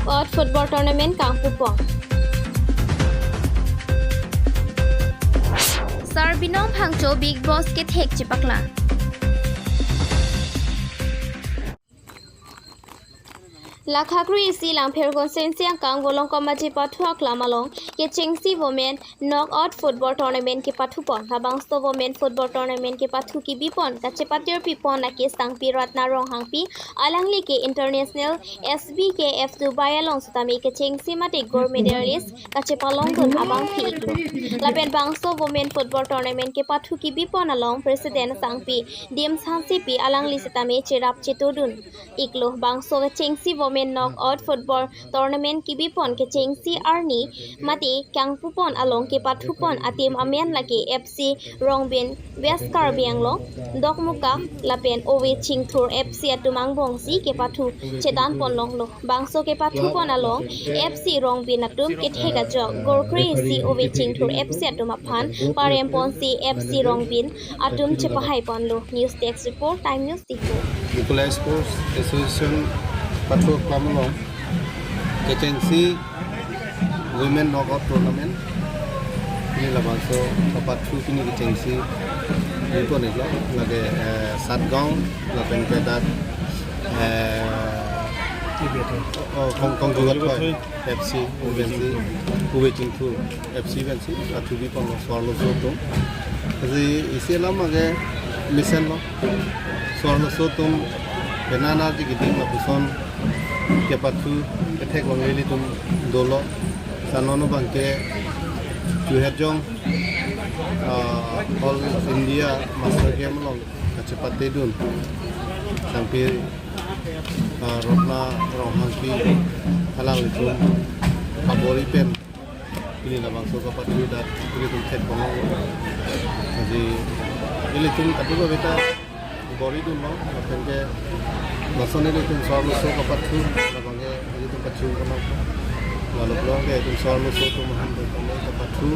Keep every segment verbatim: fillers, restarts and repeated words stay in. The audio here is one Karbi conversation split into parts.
Knockout Football Tournament kangpupon. Sarbinong Phangcho Bigg Boss kethek chepaklang. Lakha kre-isi Langpher constituency angkang Volongkom Aji pathu aklam along kechengsi Women Knockout Football Tournament kepathupon. Labangso Women Football Tournament kepathu kebipon kachepatirpipon lake Sangpi Ratna Ronghangpi, alangli ke International S B K F Dubai along sitame kechengsi mate gold medalist kachepalongdun abangphi iklo. Lapen bangso Women Football Tournament kepathu kebipon along President Sangpi Dims Hansepi alangli sitame cherap chetodun iklo. Bangso kechengsi Women Knockout Football Tournament kebipon kechengsi arni mate kangpupon along kepathupon ateam amen lake F C Rongbin West Karbi Anglong, Dokmoka lapen Ove Chingthur F C atum angbongsi kepathu chedanponlonglo. Bangso kepathupon along F C Rongbin atum kethek ajok goal kre-isi Ove Chingthur F C atum aphan paremponsi F C Rongbin atum chepahaiponlo. News Desk Report, Time News Diphu. Mukula Sports Association pathu aklam along kechengsi Women Knockout Tournament pini labangso kapathu pini kechengsi bipon iklo, lake, eh, Satgaon lapen ke dak, eh, oh, Kong, Kongju Gathoi F C, Ove Chingthur F C pensi pathu biponlo, so-arloso atum. Jadi isi alam age mesenlo, so-arloso atum penana ji kidik lapuson kepathu ketheklongle ilitum dolo. Salono abangke chuherjong, ah, All India Master Game along kachepatedun Sangpi, ah, Ratna Ronghangpi alanglitum abori pen pini labangso kapathu dak ilitum theklong. Jadi ilitum katuka beta boridunlo, lapen ke lason ilitum so-arloso kapathu labangke ilitum kachung kono. Lalu pulo ke ilitum so-arloso atum ahan kapathu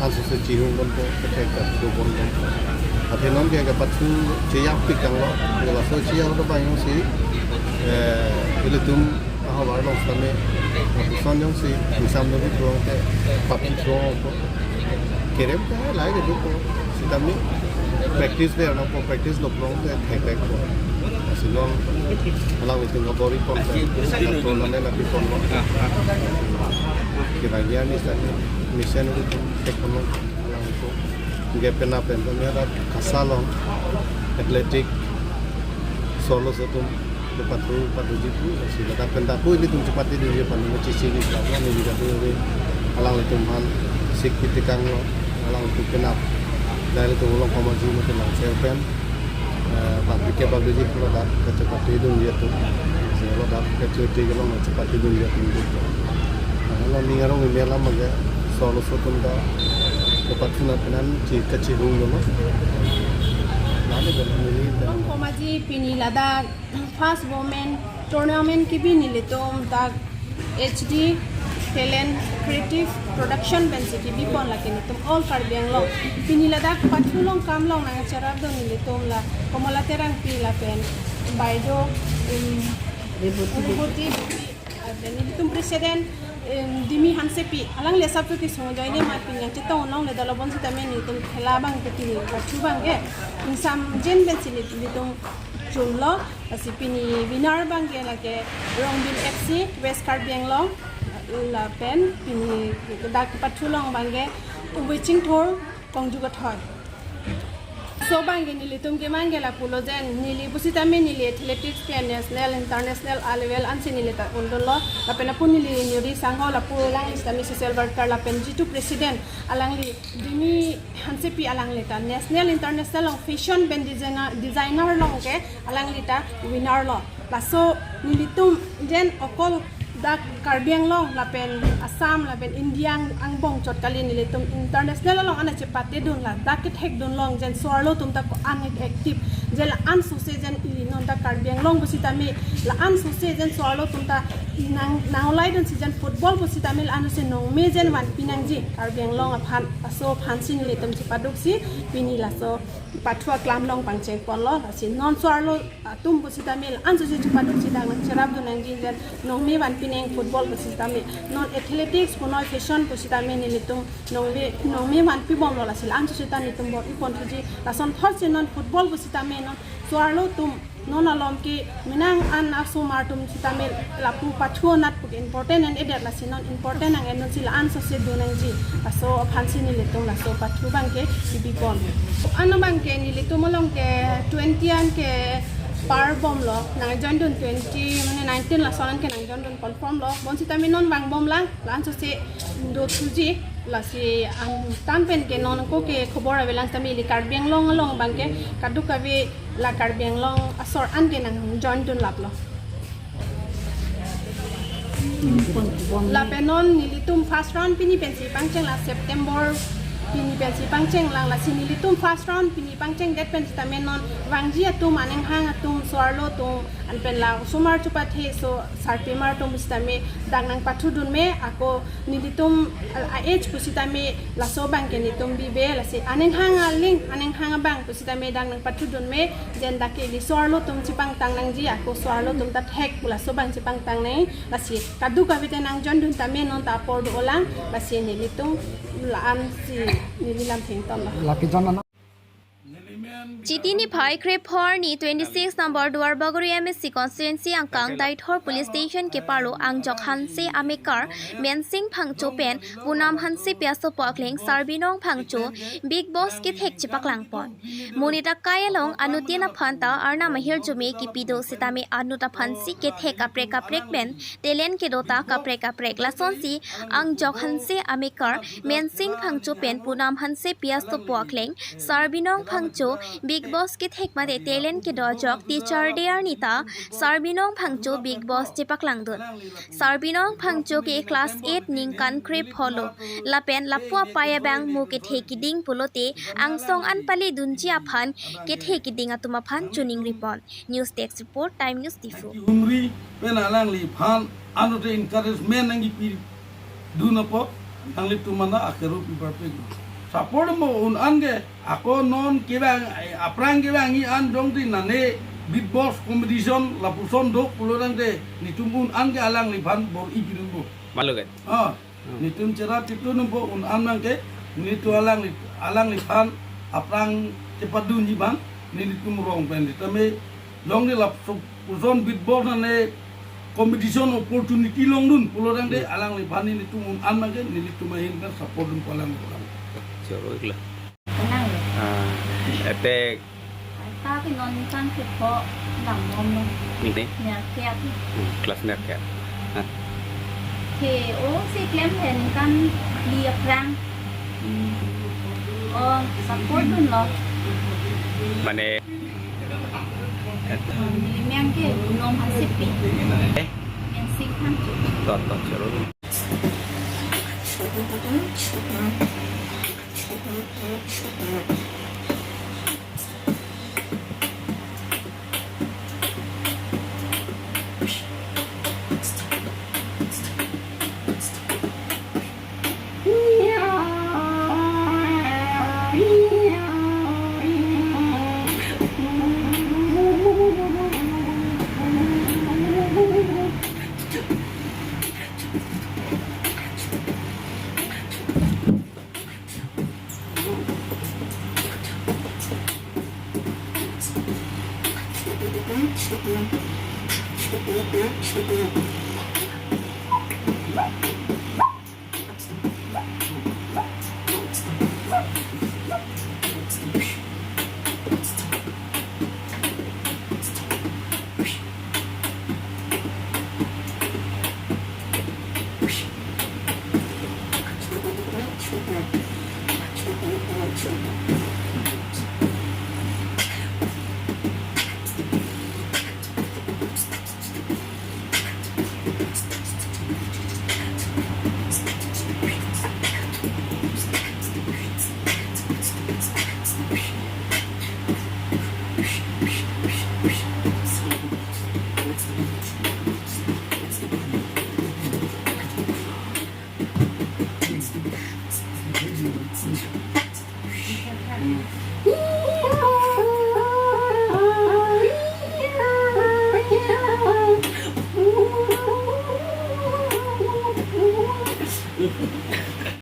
ansose chihung ponpo, kethek kado ponpo. Athe non ke kapathu cheyakpik tanglo, laso cheyaklo abang jongsi, eh, ilitum ahovar along sitame lapuson jongsi ingsam nobi pulote papi thropo. Kerem ke lahai ke dopo. Sitame practice dernangpo, practice lo pulote thekthekpo. Silong alanglitum kaboriponte, tournament apiponlo. Kira-kira ni sitame mesen ilitum theklonglo alanglitum. Ke penap pen tame dak KASA along athletic so-arloso atum kepathu, pathuji pu, lasi ladak pen dak pu ilitum chepatedunji aphan neli chesik iklo, neli kadu ave, alanglitum aphan sik pitikanglo, alangtum penap dak ilitum Volongkom Aji mate Langpher pen, eh, bangphi kebang diji pu ladak kachepatedunji atum, lasi ladak kachepate kelong chepatedunji atum. Ladak ning arong imi alam age so-arloso atum ta kepathu na penan chi kachihung dolo. Ladak pen neli pen Volongkom Aji pini ladak first women tournament kebi nelitum dak H D Talent Creative Production pensi kebipon, lake nelitum all Karbi Anglong. Pini ladak pathu along kam along nangcherapdun nelitum la Komola Terangpi lapen Baido, um, Reboti. Reboti. Lapen nelitum president, em, Dimi Hansepi, alangli asap tu kesung ajoine ma pini nangchetong longle, dala bonsitame nelitum khela abangke pini pathu abangke ingsam jen pensi neli, nelitum chunlo. Lasi pini winner abangke lake Rongbin F C West Karbi Anglong, lapen pini dak pathu along abangke Ove Chingthur Kongju Gathoi. So abangke nelitum ke abangke lapulo jen, neli pusitame neli athletics ke national, international a level ansi neli ta undunlo. Lapen lapu neli Nuri Sangho, lapu alangli sitame social worker lapen G two president alangli Dimi Hansepi alangli ta national, international along fashion pen designer, designer along ke alangli ta winner lo. Laso nelitum jen okol dak Karbi Anglong lapen Assam lapen India ang-, angbong chot kali, nelitum international along an chepatedun, ladak kethekdun long jen so-arlo atum ta ko-an active, jen la-an sose jen ili non ta Karbi Anglong pusitame la-an sose jen so-arlo atum ta nang, nang-olaidunsi jen football pusitame la-an sose nongme jen vanpi nangji Karbi Anglong aphan, laso aphansi nelitum chepaduksi pini laso Pathu aklam along pangcheng ponlo, lasi non so-arlo atum pusitame la-an sose chepaduk si dak nangcherap dun nangji, jen nongme vanpi nang football pusitame, non athletics punoi fashion pusitame nelitum nongme, nongme vanpi bomlo, lasi la-an sose ta nelitum bor-i ponthuji. Lason thotsi non football pusitame non so-arlo atum non along ke menang an asomar atum sitame lapu pathu anat pu ke important an-edet, lasi non important nang-en non si la-an sose dun nangji. Laso aphansi nelitum laso pathu abang ke kebi pon. Ano abang ke nelitum along ke twenty an ke par bomlo, nangjoin dun twenty, mane nineteen lason an ke nangjoin dun confirm lo. Bonsitame non vang bomlang, la-an sose dothuji. Lasi angtan pen ke non ako ke khobor avelang tame ili Karbi Anglong along abang ke kadokave la Karbi Anglong asor an ke nangjoin dun laplo. Lapen non nelitum first round pini pensi pangcheng, la September pini pensi pangcheng lang, lasi nelitum first round pini pangcheng det pen sitame non vangji atum, anenghang atum, so-arlo atum, anpen la osomar chupathe so sarpimar atum sitame dak nangpathu dun me, ako nelitum a-age pusitame laso abang ke nelitum bibe, lasi anenghang aling, anenghang abang pusitame dak nangpathu dun me, jen dak ke ili so-arlo atum chepangtang nangji, ako so-arlo atum ta thek pu laso abang chepangtang nang, lasi kadokave ta nangjoin dun tame non ta apor dolang, lasi nelitum la-an si neli lam thengton lo. Laki jon ana. Chiti niphai krepho arni twenty-six number Duarbagori M A C constituency angkang Deithor police station keparlo Angjok Hanse amekar Mensing Phangcho pen Punam Hanse pi asopo akleng Sarbinong Phangcho Big Boss kethek chepaklang pon. Monit akai along anuttin aphan ta arnam ahirjume kepi do sitame anut aphansi kethek kaprek kaprek pen talent kedo ta kaprek kaprek. Lasonsi Angjok Hanse amekar Mensing Phangcho pen Punam Hanse pi asopo akleng Sarbinong Phangcho Big Boss kethek mate talent kedo ajok Teacher Day arni ta Sarbinong Phangcho Big Boss chepaklang dun. Sarbinong Phangcho ke class eight ningkan krepho lo. Lapen lapu apai abang mo kethe keding pulote angsong an pale dunji aphan kethe keding atum aphan choningri pon. News Desk Report, Time News Diphu. Hunri pen alangliphan anute encouragement nangkepi dun apot nanglitum ana akhero pi parpek. Support mo un-an ke ako non kevang, eh, aphrang kevangji an jongsi nane beat box competition lapuson do pulo tangte nelitum un-an ke alangliphan bor-i pidunpo. Malu kan? Ah, Hmm. Nelitum cherap chitu numpo un-an abang ke, nelitum alangli, alangliphan aphrang chepadunji abang, nelitum rong pen sitame, jongsi lapuson beat box nane competition opportunity longdun pulo tangte, Hmm. alangliphan nelitum un-an abang ke, nelitum ahin pen support dunpo alangliphan. Choro ikla. Tenang lo. Ah, etek. Aita ke non ningkan krepho dam bom lo. Ningkan? Nerkep. Hmm, class nerkep. Ah. Ke o si klem he ningkan phli aphrang. Hmm. O support dunlo. Mane? Neli meng ke Punam Hanse pi. Eh? Mensing Phangcho. Tot, tot, choro.